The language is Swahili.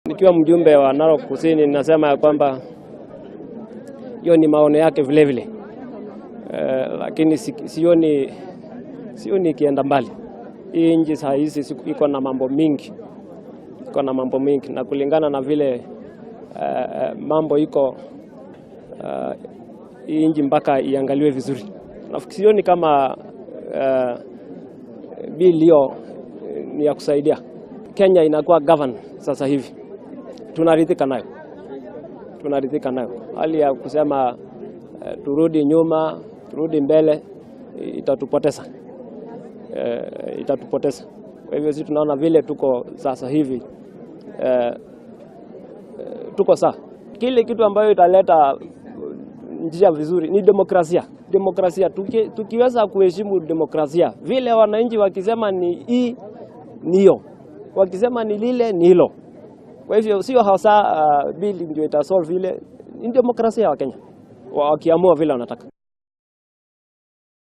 Nikiwa mjumbe wa Narok Kusini, ninasema ya kwamba hiyo ni maono yake vile vile. Lakini sioni ikienda mbali. Hii nchi saa hizi iko na mambo mingi, iko na mambo mingi, na kulingana na vile mambo iko, hii nchi mpaka iangaliwe vizuri. Nafikiri sioni kama bill hiyo ni ya kusaidia. Kenya inakuwa govern sasa hivi, tunaridhika nayo, tunaridhika nayo. Hali ya kusema turudi nyuma, turudi mbele, itatupoteza, itatupoteza. Kwa hivyo sisi tunaona vile tuko sasa hivi, tuko sawa. Kile kitu ambayo italeta njia vizuri ni demokrasia. Demokrasia tukiweza kuheshimu demokrasia, vile wananchi wakisema ni hii ni hiyo, wakisema ni lile ni hilo. Kwa hivyo sio hasa bill ndio itasolve ile, ni demokrasia wa Kenya wakiamua vile wanataka.